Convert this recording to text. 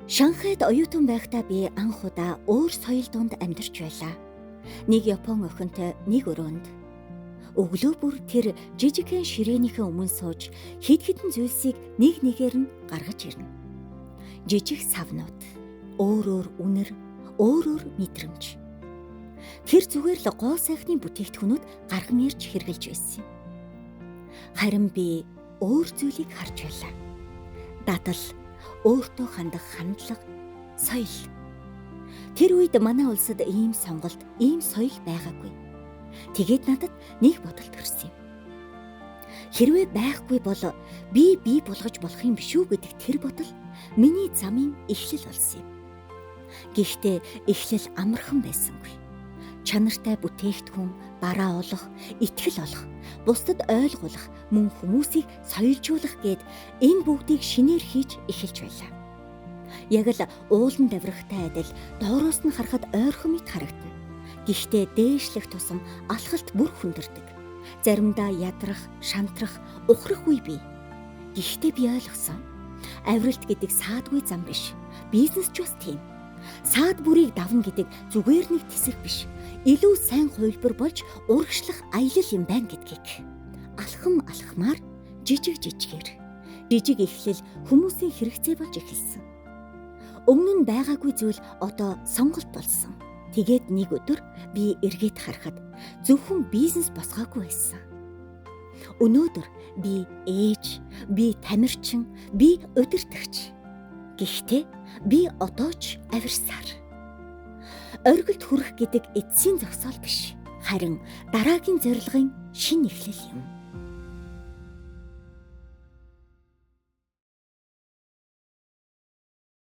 Шанхайд оюутан байхдаа би анх удаа өөр соёл дунд амьдарч байлаа. Нэг Япон охинтой нэг өрөөнд. Өглөө бүр тэр жижигхэн ширээнийхээ өмнө сууж хэд хэдэн зүйлсийг нэг нэгээр нь гаргаж ирнэ. Жижиг савнууд, өөр өөр үнэр, өөр өөр мэдрэмж. Тэр зүгээр л гоо сайхны бүтээгдэхүүнүүд гарган ирж хэрглэж байсан юм. Харин би өөр зүйлийг харж байлаа. Дадал, өөртөө хандах хандлага, соёл. Тэр үед манай улсад ийм сонголт, ийм соёл байгаагүй. Тэгээд надад нэг бодол төрсөн юм. Хэрвээ байхгүй бол би бий болгож болох юм биш үү гэдэг тэр бодол миний замын эхлэл болсон юм. Гэхдээ эхлэл амархан байсангүй. Чанартай бүтээгдэхүүн, бараа олох, итгэл олох, бусдад ойлгуулах, мөн хүмүүсийг соёлжуулах гээд энэ бүгдийг шинээр хийж эхэлж байлаа. Яг л уулан давиргатай адил доороос нь харахад ойрхон мэт харагдана. Гэхдээ дээшлэх тусам алхалт бүр хүндэрдэг. Заримдаа ядрах, шантрах, ухрах үе бий. Гэхдээ би ойлгосон. Авралт гэдэг саадгүй зам биш. Бизнес ч бас тийм. Саад бүрийг давна гэдэг зүгээр нэг тэсэх биш. Илүү сайн хувилбар болж урагшлах аялал юм байна гэдгийг. Алхам алхмаар, жижиг жижигээр. Жижиг эхлэл хүмүүсийн хэрэгцээ болж эхэлсэн. Өмнө нь байгаагүй зүйл одоо сонголт болсон. Тэгээд нэг өдөр би эргээд харахад зөвхөн бизнес босгоогүй байсан. Өнөөдөр би ээж, би тамирчин, би удирдагч. Гэхдээ би одоо ч авирсаар. Оргилд хүрэх гэдэг эцсийн зогсоол биш. Харин дараагийн зорилгын шинэ эхлэл юм.